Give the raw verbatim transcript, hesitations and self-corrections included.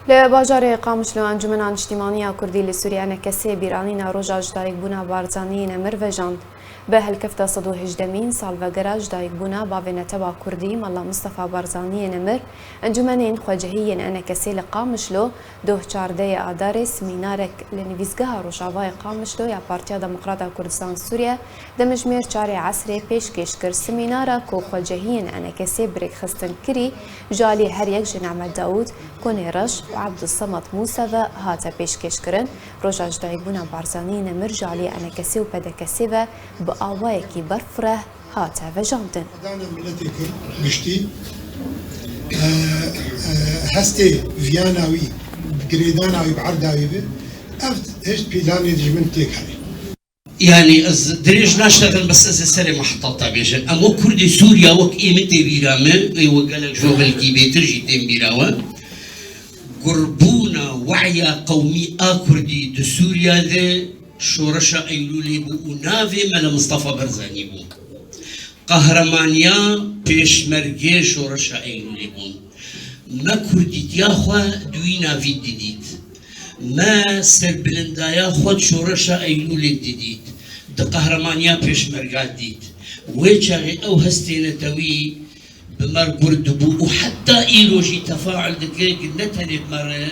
Li bajarê Qamişlo Encûmena Niştîmanî ya Kurdî li Sûriyê, ENKSê, bîranîna roja ji dayikbûna Barzaniyê Nemir vejand. Bi helkefta sed û hejdemîn salvegera ji dayikbûna bavê netewa Kurdî Mela Mistefa Barzaniyê Nemir, encûmenên xwecihî yên ENKSê li Qamişlo, doh çardeyê Adarê, semînarek li nivîsgeha Rojavayê Qamişlo ya Partiya Demokrata Kurdistan Sûriye, demijmêr çarê esrê pêşkêş kir. Semînara ku xwecihiyên ENKSê bi rêkxistin kirî, ji alî her yek ji Nehmet Dawûd, Konê Reş û Ebdulsemed Mûse ve hate pêşkêşkirin. Roja ji dayikbûna Barzanî Nemir ji alî ENKSê û PDKSê ve bi awayekî berfireh hate vejandin. Dana miletê Kurd giştî, e, e, hestê viyana wî, girêdana wî bi erda wî bi, ev hişt pîlanê dijmin têk hene. Yanî ez dirêj naştexin, bes ez ê serê me heta te bêjin. Em wek Kurdê Sûriya, wek ê min tê bîra min, ê we gelek ji we belkî bêtir jî tên bîra we. Gurbûna we'ya qewmî a Kurdî di Sûriya de şoreşa Eylûlê bû û navê Mele Mistefa Barzanî bû. Qehremanîya pêşmergê şoreşa Eylûlê bûn. Me kurdîtiya xwe di wî navî didît. Me serbilindaya xwe di şoreşa Eylûlê didît. Di qehremanîya pêşmerga dît. Wê çaxê ew hestê netewî bi me re gur dibû û heta îro jî tefaul dike ku ne tenê bi me re,